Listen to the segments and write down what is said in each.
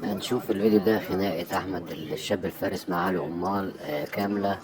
هنشوف الفيديو ده خناقة أحمد الشاب الفارس مع علي أمال كاملة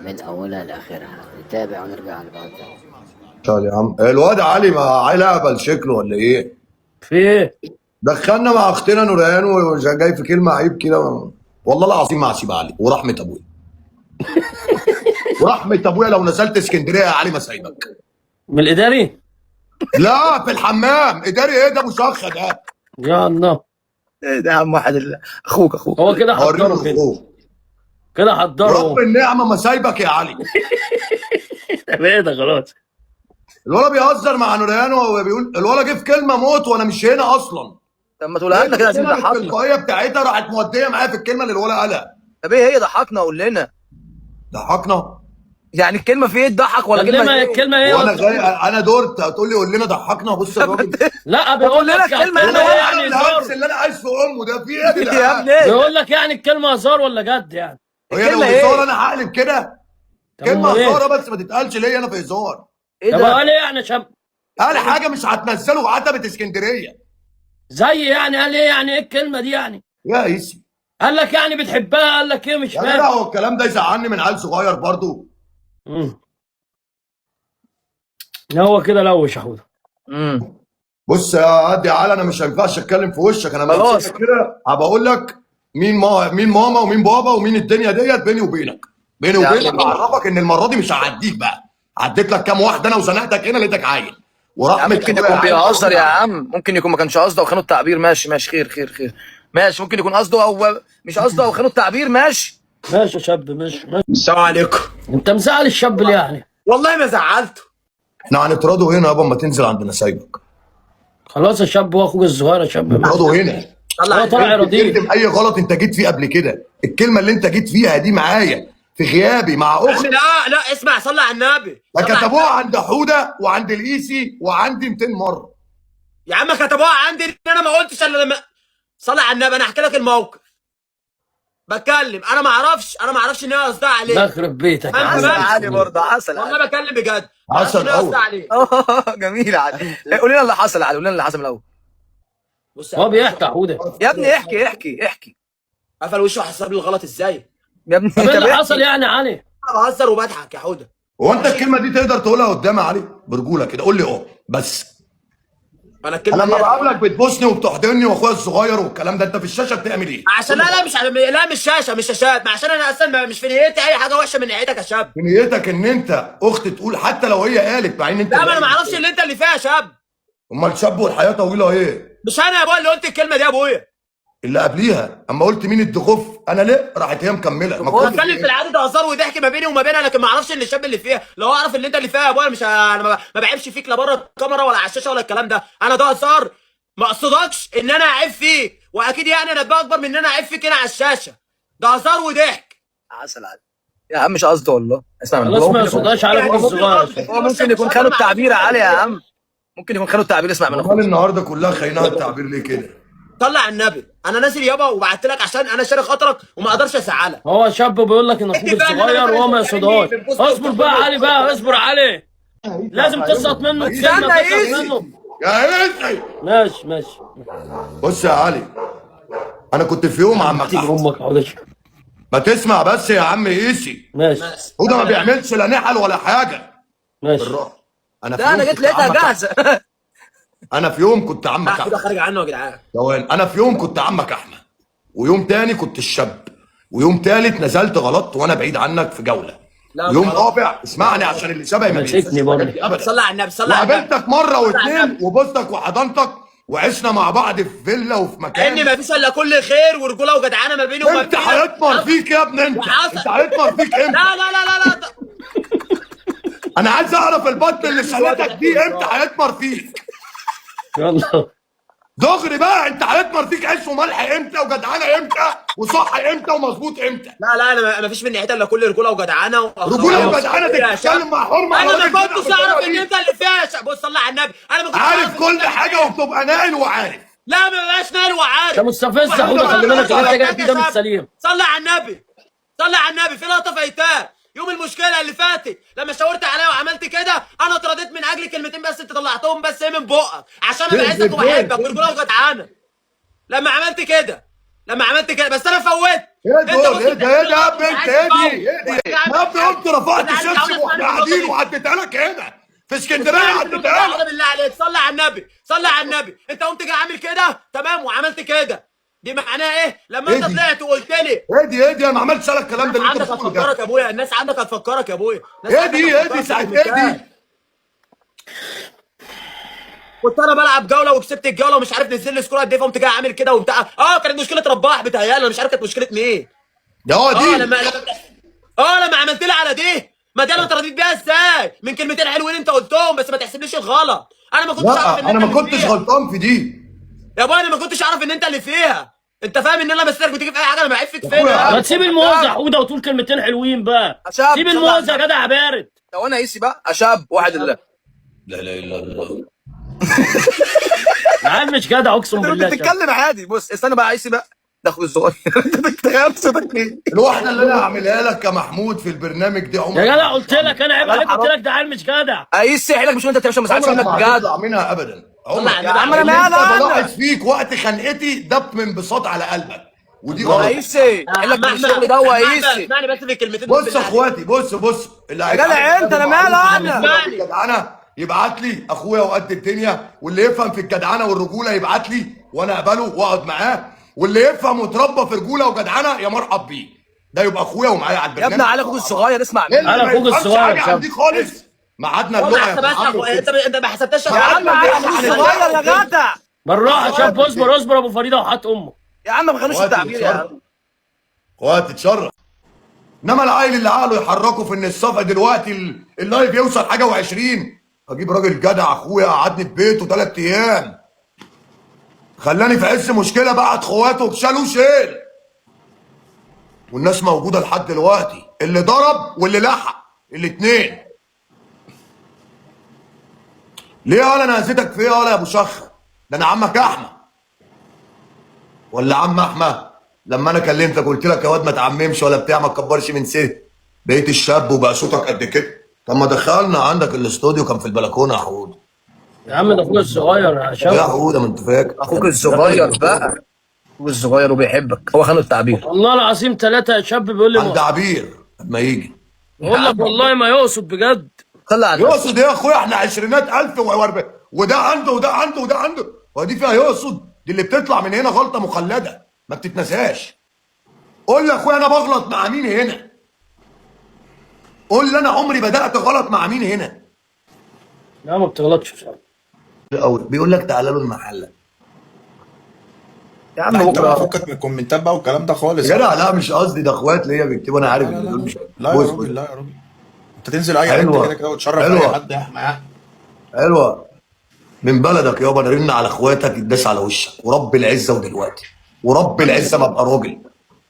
من أولها لآخرها. نتابع ونرجع لبعض تاني. يا عم الواد علي ما عيل اهبل شكله ولا ايه؟ في ايه؟ دخلنا مع اختنا نورهان وجاي في كلمة عيب كده، والله العظيم ما هسيب علي ورحمة ابويا. ورحمة ابويا لو نزلت اسكندرية يا علي ما سايبك. من الاداري؟ لا في الحمام. اداري ايه ده؟ ابو شخه ده. يا الله ايه ده يا عم؟ واحد اخوك اخوك هو كده حضره كده. كده حضره. رب النعمة ما سايبك يا علي. طب ايه ده خلاص؟ الولد بيهزر مع نورهان وهو بيقول الولد جه في كلمة موت وانا مش هنا اصلا. طب ما تقولها لنا كده عشان ضحكنا. التلقائية بتاعتها راحت موديه معايا في الكلمة اللي الولد قالها. طب ايه هي؟ ضحكنا قول لنا. ضحكنا؟ يعني الكلمة في ايه تضحك ولا كلمة ايه؟ الكلمة ايه؟ وانا جاي انا دورت هتقول لي قول لنا ضحكنا. بص الراجل لا بيقول لنا الكلمة يعني الهلس اللي انا عايز في امه ده في ايه يا ابني؟ بيقول لك يعني الكلمة هزار ولا جد يعني؟ هي لو هزار انا هقلب كده. كلمة هزار بس ما تتقالش ليا انا في هزار. ايه ده؟ طب قال ايه يعني شاب؟ قال حاجة مش هتنزله عتبة اسكندرية. زي يعني قال ايه يعني؟ ايه الكلمة دي يعني؟ يا ايسي قال لك يعني بتحبها؟ قال لك ايه؟ مش فاهم. لا هو الكلام ده يزعلني من عيل صغير برضو. هو كده لوش يا حوده. بص يا عدي علي، انا مش هينفعش اتكلم في وشك، انا خلاص كده هبقى اقول لك مين مين ماما ومين بابا ومين الدنيا ديت. بيني وبينك، بيني وبينك اعرفك ان المرة دي مش هعديك بقى. عديت لك كام واحدة انا وزنقتك هنا لقيتك عيل. ورحمة ممكن يكون بيهزر يا عم، ممكن يكون ما كانش قصده وخانه التعبير. ماشي ماشي، خير خير خير، ماشي. ممكن يكون قصده او مش قصده او خانه التعبير. ماشي ماشي يا شاب، ماشي ماشي. السلام عليكم. انت مزعل الشاب ليه يعني؟ والله ما زعلته. احنا هنطرده هنا يابا اما تنزل عندنا سايبك. خلاص يا شاب، هو اخوك الصغير يا شاب. نطرده هنا. هو طالع يرضيك. اي غلط انت جيت فيه قبل كده، الكلمة اللي انت جيت فيها دي معايا في غيابي مع اختي. لا لا اسمع، صلي على النبي. ده كتبوها عند حوده وعند الايسي وعندي 200 مرة. يا عم كتبوها عندي ان انا ما قلتش الا لما صلي على النبي. انا احكي لك الموقف. بتكلم انا ما اعرفش، انا ما اعرفش ان هي قصدها عليك. يخرب بيتك. عسل علي برضه، عسل. والله بكلم بجد، عسل قوي. جميل علي. قول لنا اللي حصل علي، قول لنا اللي حصل من الاول. بص هو بيحكي يا حوده يا ابني. احكي احكي احكي. قفل وشه وحسب لي الغلط ازاي يا ابني. طب ايه اللي حصل يعني يا علي؟ انا بهزر وبضحك يا حوده. هو انت الكلمة دي تقدر تقولها قدام يا علي برجوله كده؟ قول لي اه بس. انا الكلمة انا لما بقابلك بتبوسني وبتحضني واخويا الصغير والكلام ده، انت في الشاشة بتعمل ايه؟ عشان لا لا مش لا مش شاشة، مش شاشات. عشان انا اصلا مش في نيتي اي حاجة وحشة من ناحيتك يا شاب. في نيتك ان انت اخت تقول حتى لو هي قالت، مع ان انت لا ما انا ما اعرفش اللي انت اللي فيها يا شاب. امال شاب والحياة طويلة ايه؟ مش انا يا ابويا اللي قلت الكلمة دي يا ابويا. اللي قبليها اما قلت مين الدغف انا ليه راحت هي مكملة. ما بتكلم في العادة ده هزار وضحك ما بيني وما بينها، لكن ما اعرفش ان الشاب اللي فيها. لو اعرف اللي انت اللي فيها يا ابويا مش انا ما بعيبش فيك لا بره الكاميرا ولا على الشاشة ولا الكلام ده. انا ده هزار، ما اقصدكش ان انا اعيب فيك، واكيد يعني انا ابقى اكبر من ان انا اعيب فيك هنا على الشاشة. ده هزار وضحك. عسل علي يا عم، مش قصده والله. اسمع خلاص ما يقصدهاش على ابوك الصغير. هو ممكن يكون خانه التعبير يا علي يا عم، ممكن يكون خانه التعبير. اسمع من اخوك. النهارده كلها خاينه التعبير ليه كده؟ طلع على النبي. انا نازل يابا وبعت لك عشان انا شاري خاطرك وما اقدرش ازعلك. هو شاب بيقول لك ان اخوك الصغير وهو ما يقصدهاش. اصبر بقى علي بقى، اصبر علي. لازم تسقط منه الكلمة، تسقط منه يا ايسي. ماشي ماشي. بص يا علي، انا كنت في يوم عمك امك. ما تسمع بس يا عم ايسي. ماشي. هو ده ما بيعملش لا نحل ولا حاجة. ماشي. انا لا انا جيت لقيتها جاهزة. انا في يوم كنت عمك احمد. خارج عنه يا جدعان. ثواني، انا في يوم كنت عمك احمد، ويوم تاني كنت الشاب، ويوم تالت نزلت غلطت وانا بعيد عنك في جولة، ويوم رابع اسمعني عشان اللي شبهي ما بينساش ابدا. صلى على النبي، صلى على النبي. وقابلتك مرة واثنين وبوستك وحضنتك وعشنا مع بعض في فيلا وفي مكان. ان ما فيش الا كل خير ورجوله وجدعانه ما بيني وما بينك. انت هيطمر فيك يا ابني، انت انت هيطمر فيك امتى؟ لا لا لا لا لا. انا عايز اعرف البطن اللي شالتك دي امتى هيطمر فيك؟ يلا دغري بقى، انت هيطمر فيك عيش وملح امتى وجدعانه امتى وصح امتى ومظبوط امتى؟ لا لا انا ما فيش من ناحيتها الا كل رجوله وجدعانه. رجوله وجدعانه تتكلم مع حرمه. انا ما كنتش اعرف ان انت اللي فيها. بص صلي على النبي، انا ما كنتش عارف كل حاجة وبتبقى ناقل وعارف. لا ما بقاش ناقل وعارف. انت مستفز يا حوده، خلي بالك اللي انت جاي فيه ده مش سليم. صلي على النبي، صلي على النبي. في لقطة فايتاه يوم المشكلة اللي فاتت لما شاورت عليا وعملت كده، انا اترديت من اجل كلمتين بس انت طلعتهم بس ايه من بقك، عشان انا بعزك وبحبك ورجوله وجدعانه. لما عملت كده، لما عملت كده بس انا فوت. ايه انت دول؟ بص ايه ده؟ ايه ده يا ابني؟ انت انت ايه دي؟ ايه دي؟ عايز يا ابني قمت رفعت أنا عايز شبشب أقعد واحنا أسمع قاعدين النقطة دي. وعديتها لك هنا في اسكندرية، عديتها لك. بالله عليك صلي على النبي، صلي على النبي. انت قمت جاي عامل كده تمام وعملت كده، دي معناها ايه؟ لما ايه انت دي؟ طلعت وقلت لي ايه دي؟ ايه دي؟ انا ما عملتش انا الكلام ده اللي انت عندك بتقوله ده. هتفكرك يا ابويا، الناس عندك هتفكرك يا ابويا. الناس ايه عندك دي؟ ايه هتفكرك دي في ساعة ايه دي؟ الكومنتات. كنت انا بلعب جولة وكسبت الجولة ومش عارف نزل لي score قد ايه، فقمت جاي عامل كده وبتاع. كانت مشكلة رباح بتهيألي، انا مش عارف كانت مشكلة مين. ده هو دي. لما لما عملت لي على دي، ما دي انا اترضيت بيها ازاي؟ من كلمتين حلوين انت قلتهم، بس ما تحسبليش الغلط. انا ما كنتش اعرف لا ان انا انت ما اللي كنتش فيها. غلطان في دي يا ابويا انا ما كنتش اعرف ان انت اللي فيها. انت فاهم ان انا بسترك وتيجي في اي حاجة، انا بعيب فيك فين؟ أخويا. ما تسيب الموزه حوده وتقول كلمتين حلوين بقى. شاب، سيب صلى الموزه على يا جدع بارد. لو انا قيسي بقى اشاب واحد الله. لا لا الا الله. العيال مش جدع اقسم انت بالله يا شاب. بتتكلم عادي. بص استنى بقى قيسي بقى، ده اخوي الصغير. انت بتغير صوتك ليه؟ الواحدة اللي انا هعملها لك يا محمود في البرنامج دي عمرك يا جدع قلت لك انا عيب عليك، قلت لك ده عيل مش جدع. قيسي حيلك مش انت بتعمل، ما زعلش عمرك منك ما بجد. هتطلع منها ابدا. عمرك. يا عم انا اللي مالي انت انا؟ بلاحظ فيك وقت خنقتي ده من بساط على قلبك، ودي غلط. قيسي حيلك من الشغل ده هو قيسي. اسمعني بس في الكلمتين دول بص بالله عليك. اخواتي، بص بص اللي يا جدع انت، انا مالي انا؟ الجدعنه يبعت لي اخويا وقد الدنيا، واللي يفهم في الجدعنه والرجوله يبعت لي وانا اقبله واقعد معاه، واللي يفهم وتربى في رجوله وجدعنه يا مرحب بيه، ده يبقى اخويا ومعايا على يا البرنامج. ابني علي اخوك الصغير اسمع اللي مني. أنا ما أخوك يفهمش الصغير حاجة يا عن دي خالص ميعادنا والله اللغة يا حسبتها محمد. انت ما حسبتهاش. يا عم علي اخوك الصغير يا جدع. بالراحة يا شاب، اصبر اصبر ابو فريدة وحات امه. يا عم ما خلوش التعبير يا عم. اخواتي اتشرف. انما العيل اللي عقله يحركه في ان الصفقة دلوقتي ال live يوصل حاجة و20، اجيب راجل جدع اخويا قعدني في بيته 3 ايام، خلاني في عز مشكلة، بعت اخواته شالوا شيل، والناس موجودة لحد دلوقتي، اللي ضرب واللي لحق الاثنين. ليه يالا انا اذيتك في ايه يالا يا ابو شخ؟ ده انا عمك احمد ولا عم احمد؟ لما انا كلمتك قلت لك يا واد ما تعممش ولا بتاع، ما تكبرش من سن، بقيت الشاب وبقى صوتك قد كده. طب ما دخلنا عندك الاستوديو كان في البلكونه يا حود. يا عم ده اخويا الصغير يا يا شاب. حوده ما انت فاكر اخوك الصغير بقى، اخوك الصغير وبيحبك، هو خانه التعبير. والله العظيم 3 يا شاب بيقول لي عند عبير لما يجي بقول لك والله ما يقصد بجد. طلع على النبي. يقصد ايه يا اخويا؟ احنا عشرينات الف واربعين، وده عنده وده عنده وده عنده، ودي فيها يقصد؟ دي اللي بتطلع من هنا غلطه مخلده ما بتتنساش. قول لي يا اخويا انا بغلط مع مين هنا؟ قول لي انا عمري بدات غلط مع مين هنا؟ لا ما بتغلطش بصراحة. قوي بيقول لك تعالى له المحلة يا عم لا انت بقى بكره فكك من الكومنتات بقى والكلام ده خالص. يا جدع لا مش قصدي، ده اخوات ليا بيكتبوا، انا عارف لا ان لا دول لا مش. لا يا بص راجل، لا يا راجل، انت تنزل اي حتة حلوة. كده كده وتشرف اي حلوة. حد يا احمد يعني. حلوة من بلدك يابا، انا رن على اخواتك يتداس على وشك ورب العزة، ودلوقتي ورب العزة ما ابقى راجل،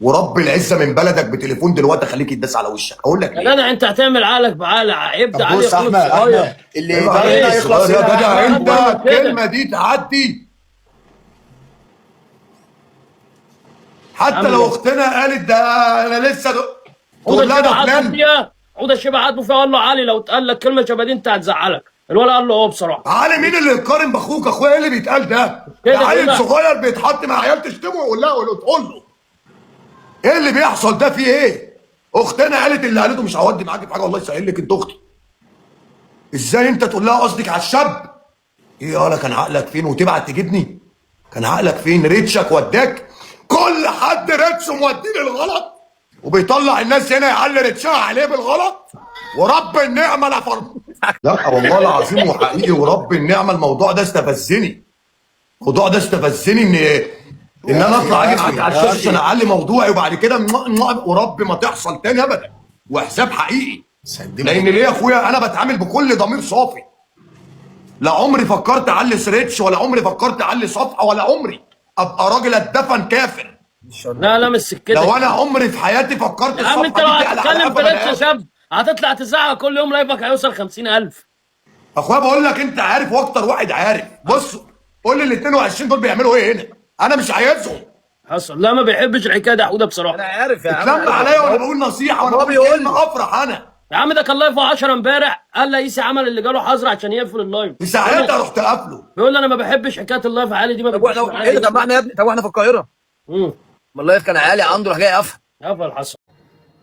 ورب العزة من بلدك بتليفون دلوقتي اخليك يتداس على وشك. اقول لك يا ليه؟ جدع انت هتعمل عقلك بعقل، عيب ده طب علي بص اخوك احمد، الصغير. احمد اللي عيب ده عليك هنا يخلص يا هنا يا جدع، احمد. انت كده. الكلمة دي تعدي حتى عامل لو ايه؟ اختنا قالت ده انا لسه عودة تقول لها ده الشيبة عاتبه فلان. فيها، عودة الشيبة عاتبه فيها، قال له علي لو اتقال لك كلمة شبه دي انت هتزعلك. الولد قال له اه بصراحة. علي مين اللي يتقارن باخوك؟ اخويا ايه اللي بيتقال ده؟ كده ده عيل كده. صغير بيتحط مع عيال تشتمه ويقول لها وتقول له ايه اللي بيحصل ده؟ في ايه؟ اختنا قالت اللي قالته، مش هودي معاك في حاجة والله يسهل لك، انت اختي. ازاي انت تقول لها قصدك على الشاب؟ ايه يالا كان عقلك فين وتبعت تجيبني؟ كان عقلك فين؟ ريتشك وداك؟ كل حد ريتشه موديه للغلط وبيطلع الناس هنا يعلي ريتشها عليه بالغلط. ورب النعمة لا فرق. لا والله العظيم وحقيقي ورب النعمة الموضوع ده استفزني. الموضوع ده استفزني ان انا اطلع اجي معاك على الشاشة عشان اعلي موضوعي وبعد كده ورب ما تحصل تاني ابدا، وحساب حقيقي. لان ليه يا اخويا؟ انا بتعامل بكل ضمير صافي. لا عمري فكرت اعلي سريتش، ولا عمري فكرت اعلي صفحة، ولا عمري ابقى راجل اتدفن كافر. لا لا مش سكتك. لو انا عمري في حياتي فكرت يا عم انت الصفحة لو دي تعلى على هتتكلم قفا في بني ريتش يا آدم. شاب هتطلع تزعق كل يوم لايفك هيوصل 50000. اخويا بقول لك انت عارف واكتر واحد عارف. بص قول لي ال 22 دول بيعملوا ايه هنا؟ انا مش عايزهم. حصل. لا ما بيحبش الحكاية دي يا حوده انا بصراحة. عارف يا عم. اتلم عليا وانا بقول نصيحة، وانا هو بقول بيقول كلمة افرح انا. يا عم ده كان live 10 امبارح، قال لقيسي عمل اللي جاله حظر عشان يقفل ال live. في ساعتها رحت قافله. بيقول لي انا ما بحبش حكاية ال live عالي دي، ما طب بتجيش واحنا معايا. ايه ده؟ طب ما احنا يا ابني، طب واحنا في القاهرة، ما ال live كان عالي عنده راح جاي قفل. قفل حصل.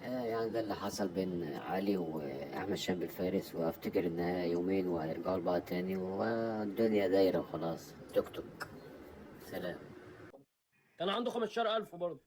يعني ده اللي حصل بين علي وأحمد شاب الفارس، وأفتكر إنها يومين وهيرجعوا لبعض تاني، والدنيا دايرة وخلاص. توك توك، سلام. كان عنده 15000 برضه.